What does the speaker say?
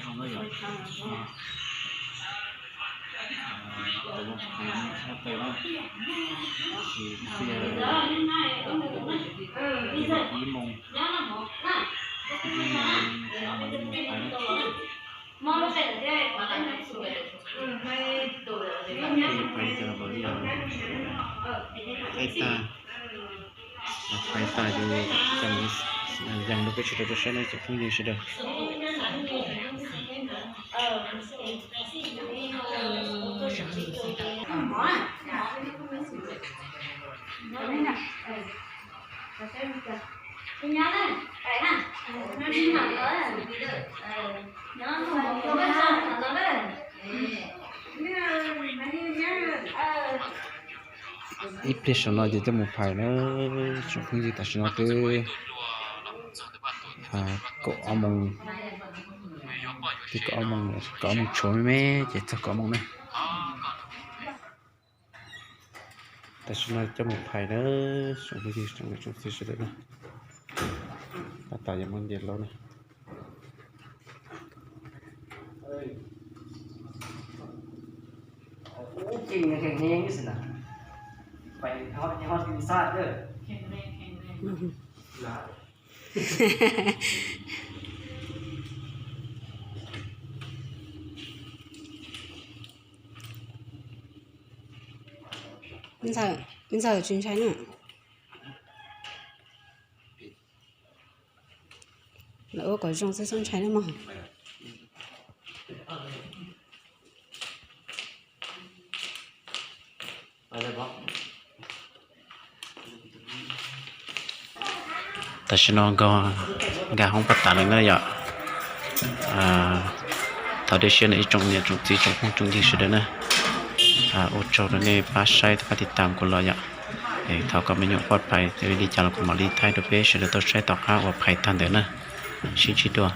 Tus phais no tsis tau tawm na, tsis tau, ib moos, ib moos, ib moos phais na. Tus phais ces los pom li yog phais tag, phais tag ces coj mus yees rau peb sawv daws tau saib na cov phooj ywg sawv daws. Ib pliag saum no ces coj mus phais na. Tsoom phooj ywg, tam sim no twb kaum ob moos, twb kaum ob moos, kaum ob moos tshuav me me ces txog kaum ob moos na. Tam sim no coj mus phais na, tsoom phooj ywg tsoom niam tsoom txiv sawv daws na. Tab tom yuav muab nce lauj na. Ntxawm, ntxawm tsis ntshai na. Lawv ua kom zoo xwb, txhob ntshai na mog. Tam sim no nkag hoob paj tas lawm na yom. Thov dej siab na ib tsoom niam tsoom txiv tsoom phooj tsoom ywg sawv daws na. Ua tsaug rau nej pab saib pab tiv tam kuv los yom. Thov kom me nyuam pov phais li cas los kuv mam li thaij rau peb sawv daws tau saib tom qab uas phais tag ntawd na. Sib ntsib dua.